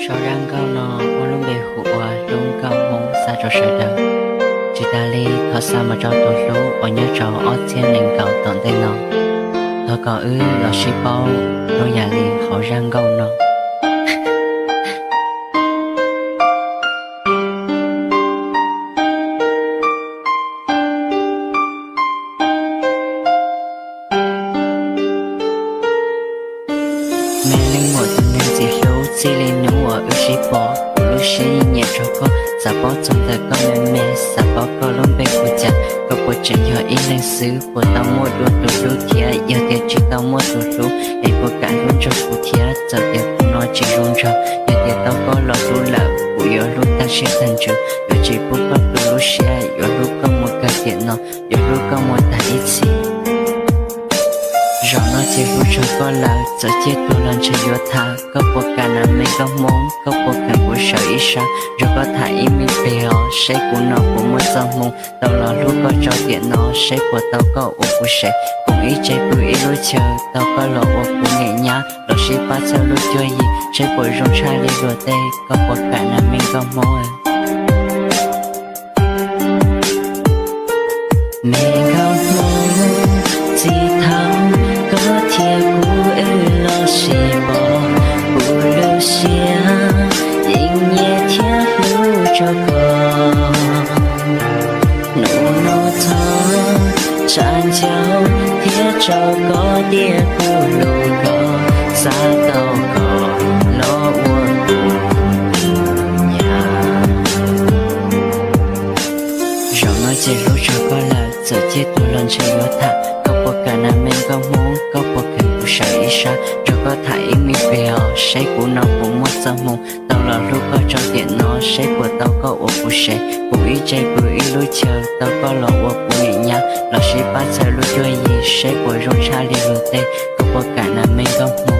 Tso zaj nkauj no muaj lub npe hu ua Hlub Nkauj Hmoob xa rau sawv daws. Tsis tas li thov xa mus rau tus hlub uas nyob rau ob txhiab nees nkaum tom ntej no. Thov kom wb los sib paub zoo yam li hauv zaj nkauj no. Me leej muam tus neeg txiv hlub, txij li hnub uas wb sib pom, kuv lub siab yeej nyiam rau koj. Xav paub txog ntawm koj me me, xav paub koj lub npe hu cas, koj puas tseem yog ib leeg xwb, puas tau muaj dua tus hlub thiab? Yog tias tsis tau muaj tus hlub es puas kam hlub nrog kuv thiab? Txawm tias kuv no tsis zoo nraug, yog tias tau koj los hlub lawm, kuv yuav hlub tag siab tag ntsws, yuav tsis pub koj tu lub siab, yuav hlub koj mus kawg tiam no, yuav hlub koj mus tag ib txhis. Zaum no ces hlub tshaj koj lawm, txawm ciaj tuag los ntshe yuav tham. Koj puas kam na me nkauj hmoob? Koj puas kheev kuv sawv ib sab nrog koj tham ib me pliag os, seb kuv no puas muaj txoj hmoo tau los hlub koj tso tiam no, seb puas tau koj ua kuv sev, koom ib tse pw ib lub chaw, tau koj los ua kuv niam nyab, los sib pab txhawb lub cuab yig, seb puas zoo tshaj li luag tej. Koj puas kam na me nkauj hmoob? Me nkauj hmoob, txij thaum koj thiab kuv wb los sib pom, kuv lub siab yeej nyiam thiab hlub rau koj. Hnub no thov tsa ncauj thiab tso koj tias kuv hlub koj, xav tau koj los ua kuv niam nyab. Zaum no ces hlub tshaj koj lawm, txawm ciaj tuag los ntshe yuav tham. Koj puas kam na me nkauj hmoob? Koj puas kheev kuv sawv ib sab nrog koj tham ib me pliag os, seb kuv no puas muaj txoj hmoo tau los hlub koj tso tiam no, seb puas tau koj ua kuv sev, koom ib tse pw ib lub chaw, tau koj los ua kuv niam nyab, los sib pab txhawb lub cuab yig, seb puas zoo tshaj li luag tej. Koj puas kam na me nkauj hmoob?